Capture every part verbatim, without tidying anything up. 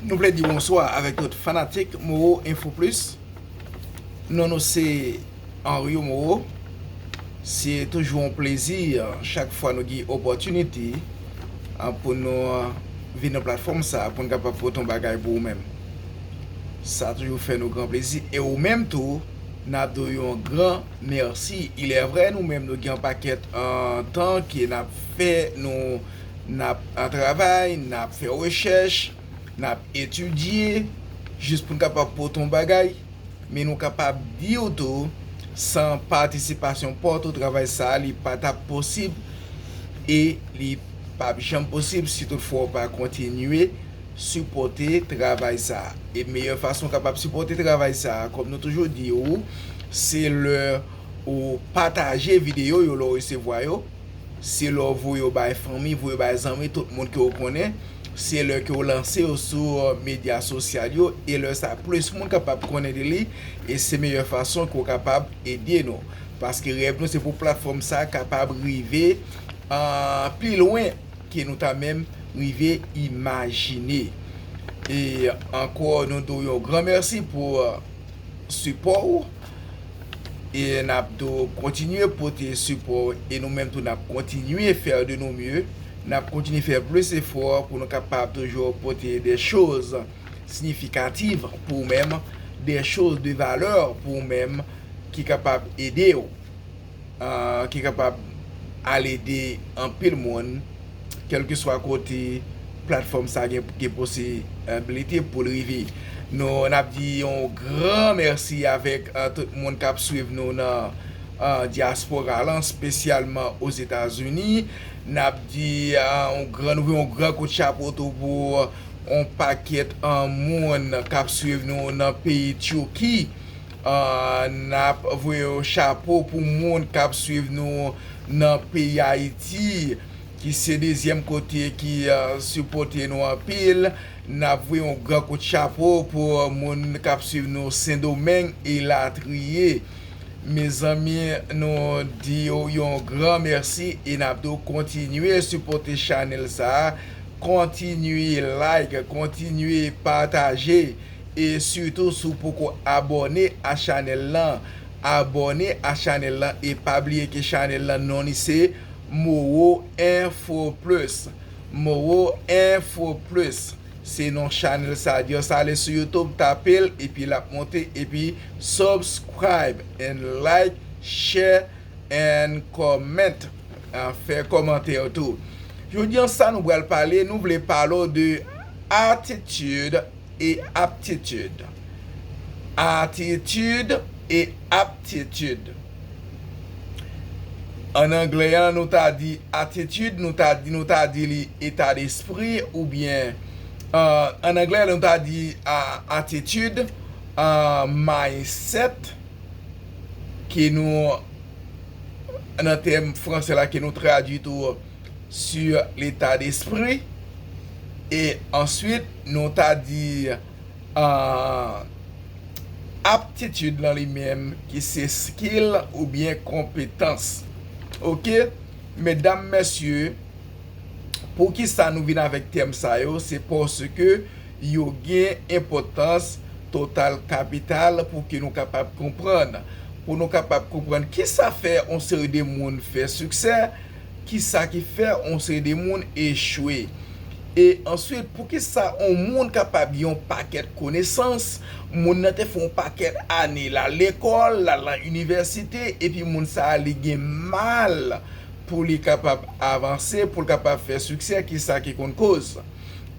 Nou vle di bonswa avèk tout fanatik Moro Info Plus. Non nou se Henrio Moro. Se toujou yon plezi chak fwa nou gen opòtinite pou nou vin nan platfòm sa pou n kapab pote yon bagay pou ou menm. Sa toujou fè nou gran plezi. E ou menm tou, n ap di w yon gran mèsi. Il est vrai, nou menm nou gen yon pakèt tan ke n ap fè, nou n ap travay, n ap fè rechèch, n ap etidye jis pou n kapab pote yon bagay. Men nou kapab di w tou, san patisipasyon pa w tou, travay sa a li pa t ap posib e li p ap janm posib si toutfwa w pa kontinye sipòte travay sa a. E meyè fason w kapab sipòte travay sa a, kòm nou toujou di w, se lè ou pataje videyo yo lè w resevwa yo. Se lè w voye yo bay fanmi, voye bay zanmi, tout moun ke w konnen. Se lè ke w lanse yo sou medya sosyal yo, e lè sa plis moun kapab konnen de li, e se meyè fason ke w kapab ede nou. Paske rèv nou se pou platfòm sa kapab rive pli lwen ke nou ta menm rive imajine. E ankò nou di w yon gran mèsi pou sipò w. E n ap tou kontinye pote sipò e nou menm tou n ap kontinye faire de nos mieux. N ap kontinye fè plis efò pou nou kapab toujou pote des choses significatives pou ou menm, des choses de valeur pou ou menm ki kapab ede w, ki kapab al ede anpil moun kèlkeswa kote platfòm sa gen gen posibilite pou l rive. Nou n ap di yon gran mèsi avèk tout moun k ap swiv nou nan dyaspora lan, espesyalman Ozetazini. N ap di yon gran, nou voye yon gran kout chapo tou pou yon pakèt moun k ap swiv nou nan peyi Tiki. N ap voye yon chapo pou moun k ap swiv nou nan peyi Ayiti, ki se dezyèm kote ki sipòte nou anpil. N ap voye yon gran kout chapo pou moun k ap swiv nou Sendomeng e latriye. Mezanmi, nou di w yon gran mèsi e n ap tou kontinye sipòte chanèl sa a. Kontinye like, kontinye pataje e sitou si w poko abòne a chanèl lan, abòne a chanèl lan e pa bliye ke chanèl lan non li se Moro Info Plus. Moro Info Plus. Se non chanèl sa a. Just ale sou YouTube, tape l, epi l ap monte, epi subscribe and like, share and comment. Fè kòmantè tou. Jodi an sa nou pral pale, nou vle pale w de atitid e aptitid. Atitid e aptitid. An anglè an, nou ta di atitid, nou ta di, nou ta di li eta despri, oubyen an anglè nou ta di atitid, mindset, ke nou, nan tèm fransè la, ke nou tradui tou sur l'état d'esprit. E answit nou ta di aptitid lan li menm ki se skill oubyen konpetans. Oke, medam, mesye, poukisa nou vin avèk tèm sa yo? Se paske yo gen enpòtans total kapital pou ke nou kapab konprann. Pou nou kapab konprann kisa fè yon seri de moun fè siksè, kisa ki fè yon seri de moun echwe. E answit, poukisa yon moun kapab gen yon pakèt konesans, moun nan te fè yon pakèt ane, l al lekòl, l al nan inivèsite, epi moun sa a li gen mal pou li kapab avanse, pou l kapab fè siksè, kisa ki konn koz?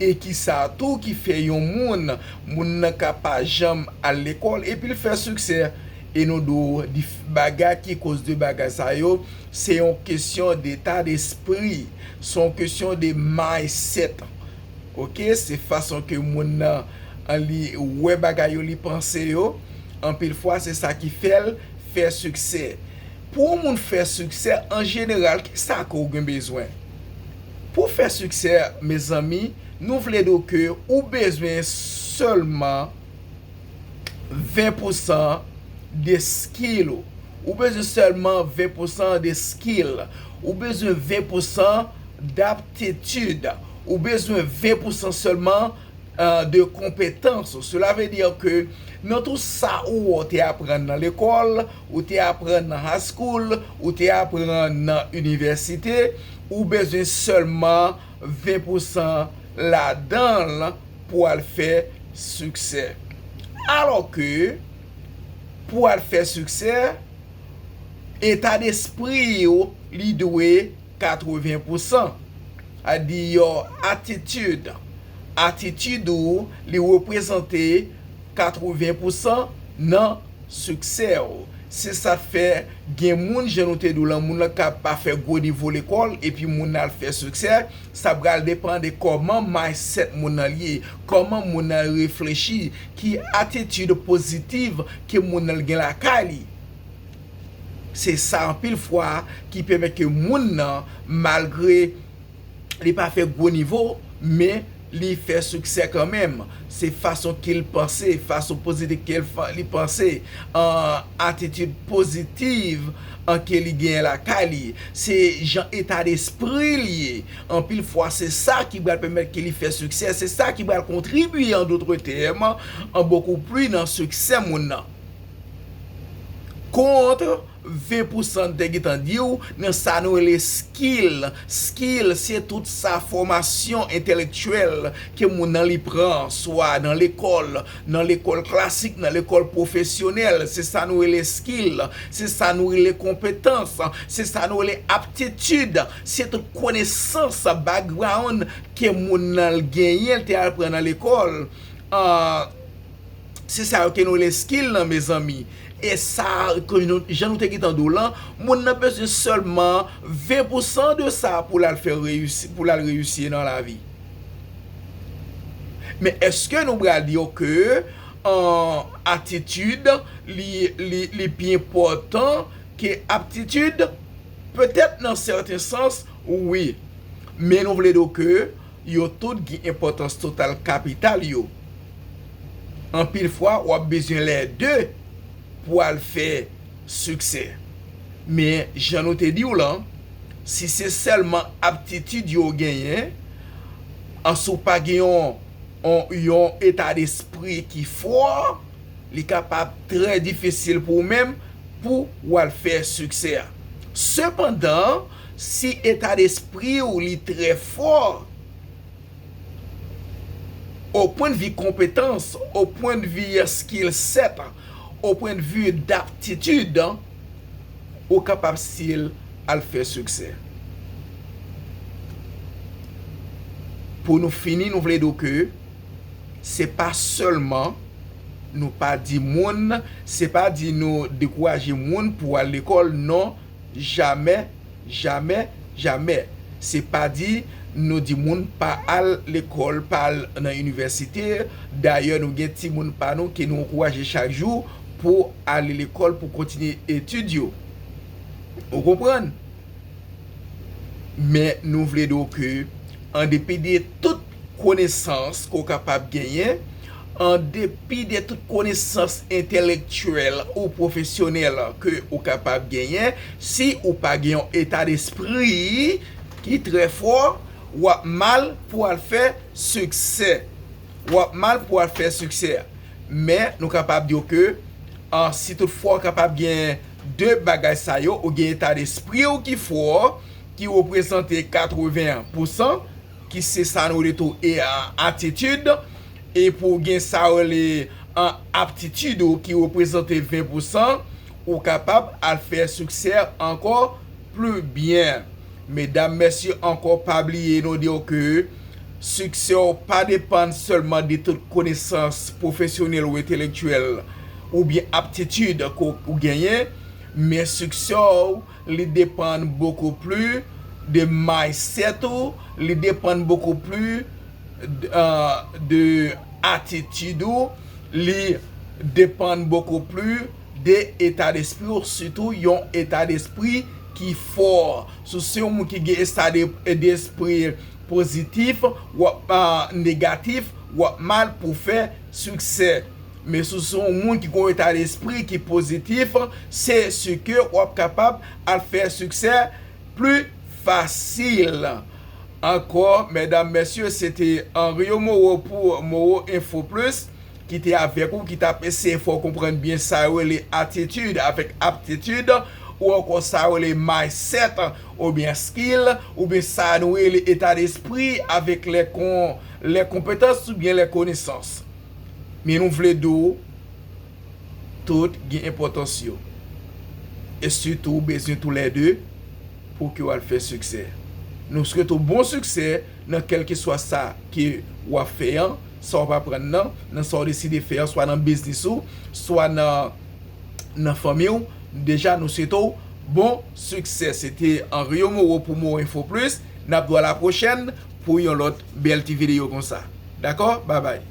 E kisa tou ki fè yon moun, moun nan ka pa janm al lekòl epi l fè siksè? E nou di w, bagay ki koz de bagay sa yo, se yon kesyon deta despri, se yon kesyon de mindset. Oke, se fason ke moun nan li wè bagay yo, li panse yo. Anpil fwa, se sa ki fè l fè siksè. Pou yon moun fè siksè, an jeneral, kisa ke w gen bezwen? Pou w fè siksè, mezanmi, nou vle di w ke ou bezwen sèlman ven pousan de skill ou. Ou bezwen sèlman ven pousan de skill. Ou bezwen ven pousan d'aptitude. Ou bezwen ven pousan sèlman euh, de compétence. Cela veut dire que nan tout sa ou wè ou te aprann nan lekòl, ou te aprann nan high school, ou te aprann nan inivèsite, ou bezwen sèlman ven pou san ladan l pou al fè siksè. Alò ke pou al fè siksè, eta despri w li dwe katreven pou san. A di yo atitid. Atitid ou li reprezante katreven pou san nan siksè w. Se sa k fè gen moun, jan nou te di w lan, moun nan ka pa fè gwo nivo lekòl, epi moun nan al fè siksè, sa pral depann de kòman mindset moun nan li ye, kòman moun nan reflechi, ki atitid pozitiv ke moun nan gen lakay li. Se sa anpil fwa ki pèmèt ke moun nan, malgre li pa fè gwo nivo, men li fè siksè kanmenm. Se fason ke l panse, fason pozitif ke l fa-, li panse, an atitid pozitiv an ke li genyen lakay li. Se jan eta despri l ye. Anpil fwa, se sa ki pral pèmèt ke li fè siksè, se sa ki pral kontribye, an dotre tèm, an bokou pli nan siksè moun nan. Kont ven pou san te gentan di w nan sa nou rele skill. Skill, se tout sa fòmasyon entèlektyèl ke moun nan li pran, swa nan lekòl, nan lekòl klasik, nan lekòl pwofesyonèl. Se sa nou rele skill, se sa nou rele konpetans, se sa nou rele aptitid. Se tout konesans, background ke moun nan genyen, l te al pran nan lekòl. Ah, Se sa yo ke nou rele skill lan, mezanmi. E sa, ke nou, jan nou te gentan di w lan, moun nan bezwen sèlman ven pou san de sa pou l al fè reyisi, pou l al reyisi nan lavi. Men èske nou pral di yo ke, an, atitid, li, li, li pi enpòtan ke aptitid? Petèt nan sèten sans, wi. Men nou vle di w ke yo tout gen enpòtans total kapital yo. Anpil fwa, w ap bezwen lè de pou al fè siksè. Men, jan nou te di w lan, si se sèlman aptitid yo genyen, an si w pa gen yon, yon, yon eta despri ki fò, li kapab trè difisil pou ou menm pou w al fè siksè a. Sepandan, si eta despri w li trè fò, o pwennvi konpetans, o pwennvi skill set, o pwennvi daptitid, ou kapab still al fè siksè. Pou nou fini, nou vle di w ke se pa sèlman nou pa di moun, se pa di nou dekouraje moun pou al lekòl, non, jamè, jamè, jamè. Se pa di nou di moun pa al lekòl, pa al nan inivèsite. Dayè, nou gen timoun pa nou ke nou ankouraje chak jou pou ale lekòl, pou kontinye etid yo. Ou konprann? Men nou vle di w ke, an depi de tout konesans ke w kapab genyen, an depi de tout konesans entèlektyèl ou pwofesyonèl ke ou kapab genyen, si ou pa gen yon eta despri ki trè fò, w ap mal pou al fè siksè. W ap mal pou al fè siksè. Men, nou kapab di w ke, an, si toutfwa w kapab gen de bagay sa yo, ou gen eta despri w ki fò, ki reprezante katreven pou san, ki se sa nou rele tou, e, a, atitid, e pou w gen sa yo rele, an, aptitid ou ki reprezante ven pou san, ou kapab al fè siksè ankò pli byen. Medam, mesye, ankò pa bliye nou di w ke siksè w pa depann sèlman de tout konesans pwofesyonèl ou entèlektyèl oubyen aptitid ke w genyen, men siksè w li depann bokou pli de mindset ou, li depann bokou pli, euh, de atitid ou, li depann bokou pli de eta despri w, sitou yon eta despri ki fò. Si w se yon moun ki gen eta de, despri pozitif, w ap, ah, negatif, w ap mal pou fè siksè. Men si w se yon moun ki gen yon eta despri ki pozitif, se si ke w ap kapab al fè siksè pli fasil. Ankò, medam, mesye, se te Henrio Moreau pou Moreau Info Plus ki te avèk ou, ki t ap eseye fè w konprann byen sa yo rele atitid avèk aptitid, ou ankò sa yo rele mindset, oubyen skill, oubyen sa nou rele eta despri avèk lè kon, lè konpetans oubyen lè konesans. Men nou vle di w, tout gen enpòtans yo. E sitou, ou bezwen toulède pou ke w al fè siksè. Nou swete w bon siksè nan kèlkeswa sa ke w ap fè an, sa w ap aprann nan, nan sa w deside fè an, swa nan biznis ou, swa nan, nan fanmi w. Deja, nou swete w bon siksè. Se te Henrio Moreau pou Moreau Info Plus. N ap di w a la pwochèn pou yon lòt bèl ti videyo konsa. Dakò? Babay.